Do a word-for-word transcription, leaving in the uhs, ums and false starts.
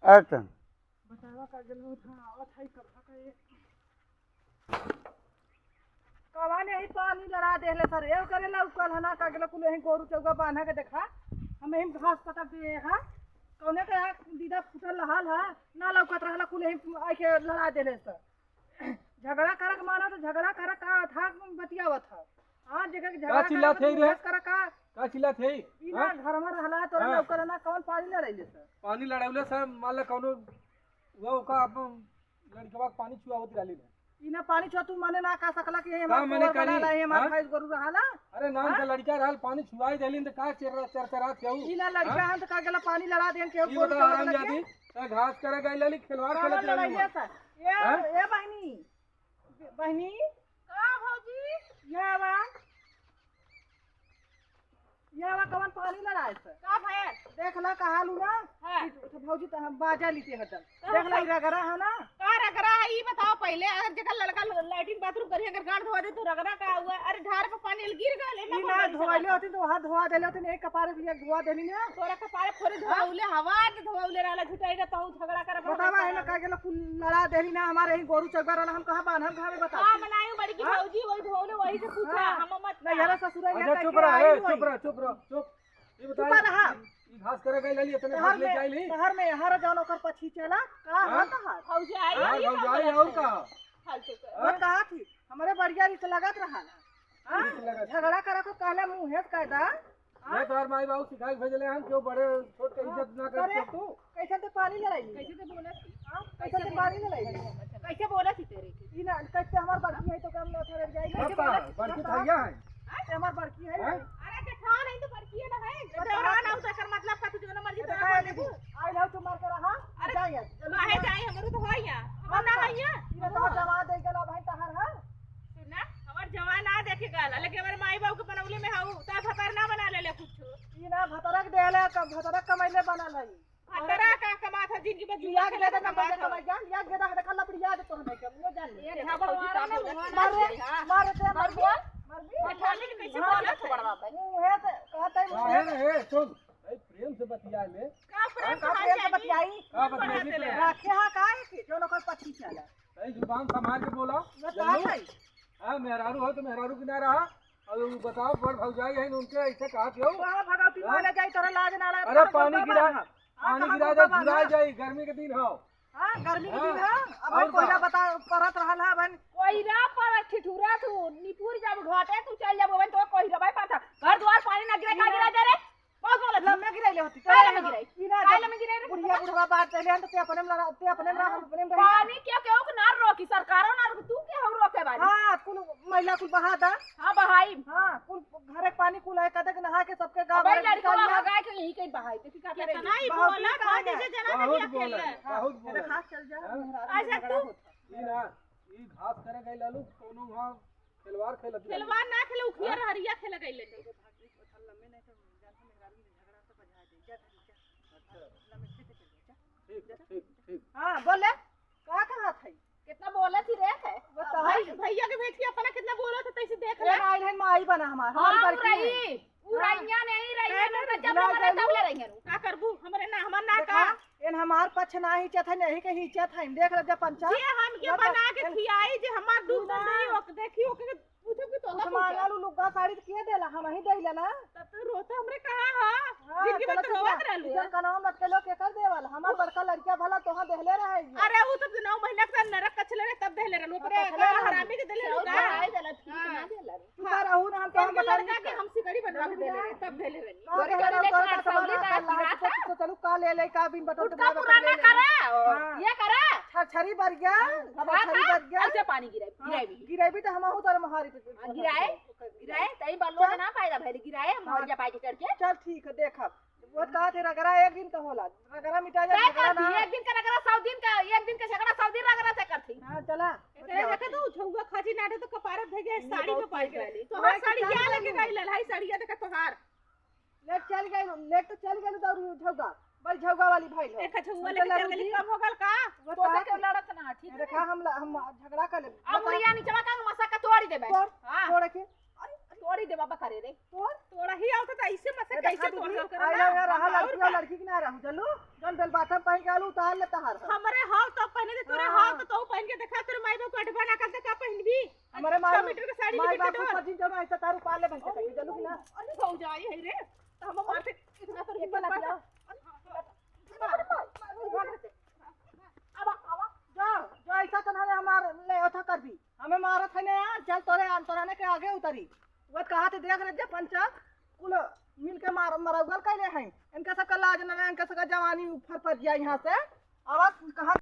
अच्छा। बतावा का गेल होत, हाँ, आवत है कथा का ये। कवा ने ही पानी लड़ा देहले सर, ए करे लौकल है ना, का गेल कुल यहीं गोरू चौका बांधा के देखा, हम यहीं घास पटक दिए हैं, कौने के यहाँ दीदा फूटल रहल है, ना लौकत रहल, कुल यहीं आके लड़ा देहले सर। झगड़ा करक माना तो झगड़ा करक का था बतियावत है। हाँ, जेकर का झगड़ा चिल्लात करक है रे? बहस करक का? का चिल्लात है? ई ना हाँ? घर में रहला, तोरा हाँ। लौकल ना, कौन पानी लड़ाइले सर? पानी लड़ाउले सर, मान ला कौनो वो का आप लड़कवा के पानी छुआवत रहली ना। ई ना पानी छुआ, तू मने ना कह सकला कि ये का हमार मने कोर करी? बना ला, ये हमार हाँ? भैंस गोरू रहाला? अरे नाम हाँ? का लड़का रहल, पानी छुआई देली तो का चेर-, चरचरात केहू? ई ना लड़का हाँ? हन तो का गेला पानी लड़ा देन केहू ई गोरू बता चौरा हराम लगे? जादी, का घास करे गई लाली, खिलवाड़ का खेलत रहली लड़ाइले वहाँ। सर? ए, हाँ? ए बहिनी, बहिनी, का भौजी? या बा, या बा कवन पानी लड़ाए से? का भयल? देख ला, कहा लू ना हाँ। कि तो भौजी तो हम बाजा लेते हटल। का देख ला, ई भयल? रगड़ा है ना? का रगड़ा है, ई बताओ पहिले, अगर जेकर लड़का ल-, लैट्रिन बाथरूम करी, अगर गांड धोवा दे तो रगड़ा का हुआ? अरे ढार पे पानी गिर गए, ई ना धोवैले होती तो वहाँ धोवा देले होती, एक कपारे के लिए धोवा देली ना। तोरा कपारे फोरे हाँ? धोवैले, हवा धोवैले रहला, झुटाई ना, तहु झगड़ा करे, बतावा, है ना, का गेलो कुल लड़ा देली ना, हमारे ही गोरू चौका रहला, हम कहाँ बांधब घामे बता। हाँ, बनाई बड़की हाँ? भौजी, वही धोवले, वही से पूछा, हाँ। हम मत नैहरा ससुरा अच्छा, यहाँ चुप कह के रहा, आई ए, होई। चुप रहा, चुप रहा, चुप। ये चुप बताइए, रहा। ई घास करे गई लाली, इतने शहर घास लेके में, आई ली? शहर में हर जौन ओकर पछी चला, का हाँ? हाथ हाथ? भौजाई, हाँ, ये का भौजाई, बोलत और है? का? फालतू कर। हाँ? वो कहा थी, हमरे बढ़िया रीत लगत रहा ना। हाँ? रीत लगत। झगड़ा करे को कहले मुँहे से कह दा। हाँ? मैं तोहर माई बाबू सिखाई के भेजले हन, क्यों बड़े छोट के हाँ, इज्जत ना करे करे। तू? कैसे ते पानी लड़ाई? कैसे ते बोलत थी? हाँ? कैसे ते पानी लड़ाई? कैसे बोलत थी तेरे के? ई ना, कैसे हमार बड़की है तो काम ना उठा जाए? कैसे बापा, बोलत थी? बड़की भैया है। हाँ? ते हमार बड़की है। हाँ? अरे जेठान है तो बड़की है ना है। तो जेठान हम तो एकर मतलब का तू जो ना मर्जी तो तेरा का बोल लेबू। आई लव तू मार के रहा। अरे जा यार, जल्दी काहे जा। जाई, हमरो तो होई है। हम ना होई है। ई तो जमा दे गला भाई तहार है। सुन ना, हमार जवान ना देखे गल, लेकिन हमारे माई बाबू के बनौले में हऊ, ता भतार ना बना ले ले कुछ। ई ना भतारक देले, क-, भतारक कमैले बनल है। भतारा का कमात है, जिंदगी भर जुआ लिया के खेले दे तो ना, कमात है। कमाई जान, लिया के दे, देखा लपड़िया दे तोहने के, वो जान ले। ये देखा भौजी का बोलत है। मार रे, हाँ। मार रे, मार दे, मार दे। ये खाली कैसे हाँ। बोलत है? मुँह है तो कहत है, काहे रे, ए, सुन, ए, प्रेम से बतिया ले। का प्रेम हाँ, से का प्रेम से बतियाई? बतियाई? का बतियाई? रखे हाँ, का है कि जो लोग पछी चला। सही जुबान संभाल के बोला। बताओ जल्लू। भाई। हाँ, मेहरारू हो तो मेहरारू की ना रहा। और वो बताओ, बड़ भौजाई है, उनके ऐसे कहा क्यों? कहाँ भगवती हाँ? माने जाई, तोरा लाज ना लाग, अरे तोरा पानी गोबर गिरा, बांधा। हाँ, पानी कहाँ गिरा गोबर दे, बांधा? झुराई जाई, गर्मी के दिन हो। हाँ, गर्मी के हाँ, दिन है। अब और कोयला का? बता, परत रहल है, बहन। कोयला पर ठिठुरा तू, निपुर जब घाटे तू चल जाबो, बहन, तो कोयला भाई पाता। घर द्वार पानी ना गिरे, का गिरा दे रे? बहुत गलत है। लम्बे गिरैले होती। काहे लम्बे गिराई? ई ना काहे जब लम्बे गिराई रे? बुढ़िया बुढ़वा बात देले हन, तो ते अपने में लड़ा, ते अपने में रहा, हम अपने में रही। पानी क्यों, क्यों के ना रोकी? सरकारों ना रोकी, तू के हम रोके बारी? हाँ, कुल मैला कुल बहा दा। हाँ, बहाई। हाँ, कुल घरे पानी कुल है, कदे के नहा के सबके गाँव अबे भर लड़का निकाल लिया। हो गया कि यही कहीं बहाई, देखी का करे कितना ही बहाव बोला, की कहाँ कहाँ है? जैसे जना बहुत लगी बोला, अकेले। हाँ, बहुत बोला। देखा, चल जा, हाँ? मेहरारू अच्छा, झगड़ा तू होता। ई ना, ई घास करे गई लालू, कौनो वहाँ खिलवाड़ खेलत रही। खिलवाड़ ना खेले, उखिया हाँ? रहरिया खेले गई लेके। अच्छा। ठीक, ठीक, ठीक। हाँ, बोले, का कहा था? कितना बोला थी रे है? बताओ। भाई, भैया के भेज के अपना कितना बोला था, तैसे देख ए, ले। ना, इन्हें माई बना हमार, हाँ, हमारी बड़की है। उ रैया नहीं, रैया नहीं, नहीं, तो जब ले मरे तब ले रैया। का करबू? हमरे ना, हमार ना देखा, का? एन हमार पक्ष ना हिचत है, नहीं के हिचत है। देख ले जब पंचायत जे हम के बता, बना के एन खियाई, जे हमार दूध ना। दही, ओके देखी, ओके पूछो कि तोला कुछ पूछो। मांगल उ लुग्गा साड़ी तो के देला, हम ही देला ना। तब तो रोता हमरे कहाँ हा? हाँ, जिनके में चलो तो चुप रोवत रह। रहलू इधर है। कनवा मत के लो, के कर देवल? हमार बड़का लड़का भला तोहा देहले रहे। अरे, उ तो नौ महीना के नरक कछले रहे, तब देहले रहलू। ओकरे कछले का रहलू। हरामी के देले रहलू का? चढ़ाई देला, ठीक हाँ। ना देला। तू का रहू ना, हम तो तेरे हम के बता लड़का नहीं के हम सिकड़ी बनवा के देले रहे, तब देले रहनी। का तोरे कहला, चले तोरे का का सौदे समान का का लाग गिरा तो था? तो चलू का ले ले, का बिन बटन उठा दबावे कर पुराना ले ले। करा, हाँ। ये करा। छरछरी बर गया, हाँ, अब हाँ, छरी हाँ, बर गया। ऐसे पानी गिराई, हाँ, गिराई भी। गिराई भी तो हम आहू तोरे मोहारी पे हाँ, गिराए, गिराए, तई बल्लो चल। ना फायदा भइल, गिराए, हाँ। मोहरिया पाई के चढ़ के। चल ठीक है, देखब। वो कहा थे रगड़ा एक दिन का होला, रगड़ा मिटा जाए, तय झगड़ा कहती, ना। एक दिन का रगड़ा सौ दिन का, एक दिन का झगड़ा सौ दिन रगड़ा से करती। हाँ, चला। एकरे देखे तो झौआ खाची नाटे तो कपारे धे के साड़ी में पाई के रहली। तोहार साड़ी क्या लेके गई लल्हाई साड़िया देखा तोहार। लेट चल गई, लेट तो चल गई दारू झौआ, बड़ी झौआ वाली भाई हो। एक झौआ हम लेके तो चल लड़ू गई, जी। कम हो गल का? वो तो कहा से क्यों कि लड़त ना, ठीक है? देखा हम ल-, हम झगड़ा कर ले। अब उरिया नीचवा का मसा का तोड़ देबे। तोड़, हाँ। तोड़ के। अरे, तोड़ी दे बाबा करे रे। तोड़। तोड़ा ही आवत त ऐसे मत से ए, कैसे देखा तोड़ दीदी, कर आई ना। ना, रहा हम लड़की और और का? लड़की की ना रहू, जानलू? जौन बेल bottom पहिन के आलू, उतार ले तहार। हमरे हाल तो पहिने दे, तोरे हाँ। हाल तो तू पहिन के देखा, तोरे माई बाप को अडबा ना कर दे, का पहिनबी? हमरे छह माई, मीटर के साड़ी माई लेके बाप के डोर। ऊपर जिन जमा ऐसा तारू पाले बन के अरे, देखी, जानलू कि ना? अरे भौजाई है रे, तो हम मार के इतना तो ये हिम्मत पहना दिया। अरे, अरे, अरे, अरे, अरे, अब, अब, जो, जो ऐसा तो ना हमार ले ओथा कर दी। हमें मारत है ना यार, चल तोरे, तोरा ने के आगे उतरी। वो कहा थे, देख रहे जे पंचा, कुल मिल के मार, मरौगल कैले हैं। इनका सबका लाज ना रहे, इनका सबका जवानी ऊपर पर जाए यहाँ से। आवाज कहाँ